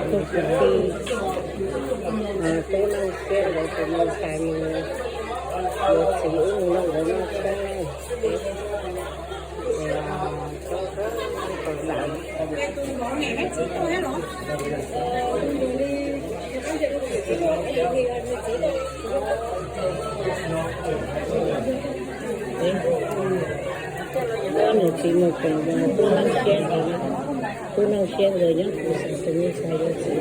Tus txiv, tub Naj Siab nkawd tus me ntxhais nws yuav txiv wb mus nrog nkawd noj tshoob. Nws txiv mus koom tub Naj Siab nkawd, tub Naj Siab nkawd nyob kuv xav tus me ntxhais yuav txiv.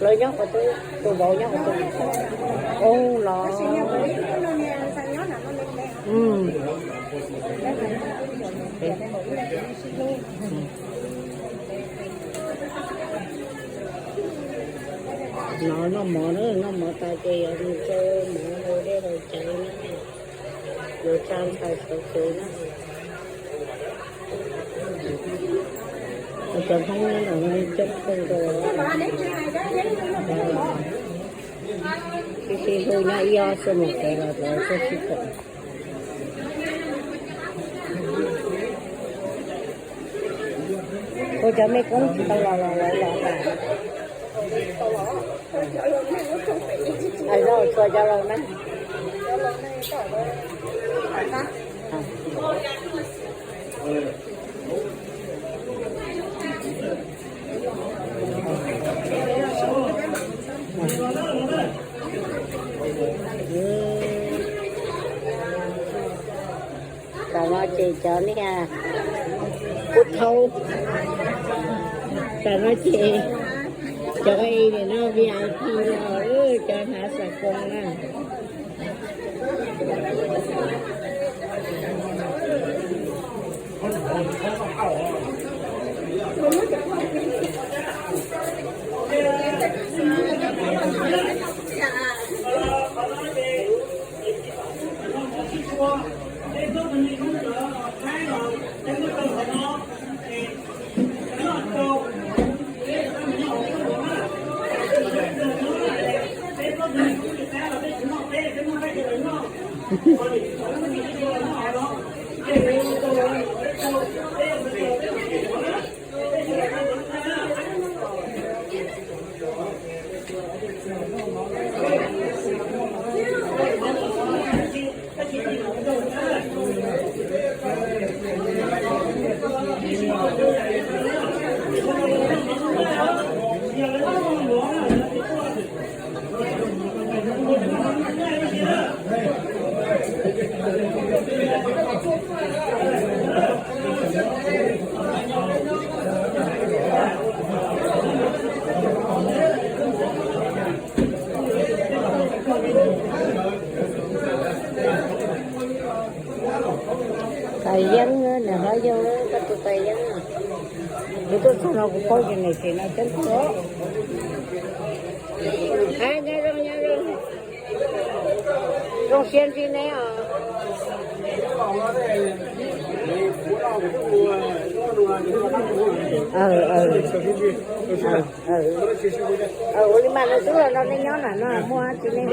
Lawv nyob qhov twg? Tus vauv nyob qhov twg? Ub los. No noj mov na, noj mov tas ces yuav mus tso mov hau dej hau cawv na, yuav tsa ntxhais sawv kev na. Cov Hmoob nyob nram no coob kawg nkaus. Tib si hu nyob ib ob xuab moos kev los lawv tuaj sib koom. Ua cov me koob tsis tau los los lawv los tas. Txhua cov los na. Tam no ces cov niag pub thaub, tam no ces cov nim no V I P no, cov hnav xas koos na. Pais Yeeb, nws hlob Yeeb, koj tus Pais Yeeb no. Kuv tuaj txog no kuv paub ces nws tsev no coob kawg. Nyob zoo, nyob zoo. Zoo siab ntsib neb os. Ua li mas nws twb los nrog nej nyob na no, muaj tsis nej.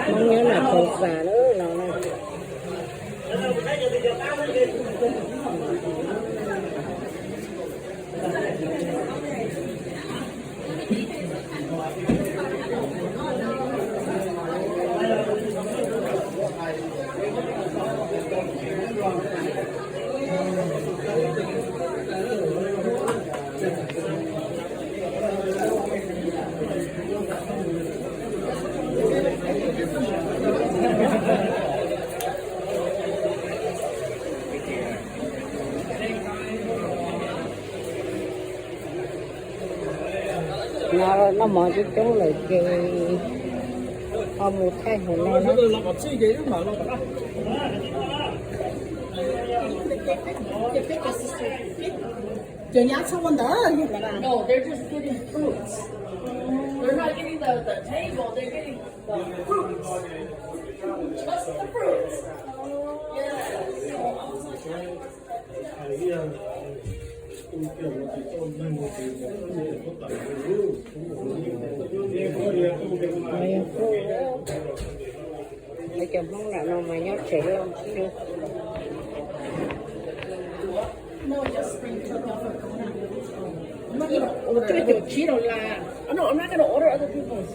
Hmoob nyob nram Phoo Xas lawm no na. No noj mov coob coob lawm ces ho mus thaij hauv no na. Ces nyab txhob ua ntawd yog lawm. No, they're just getting fruits. They're not getting the, the table, they're getting the fruits. Just the fruits. Yes. Cov Hmoob lam no mas nyob tsev loj xwb. Ua cuaj caum tsib dollar. Oh, no, I'm not gonna order other people's.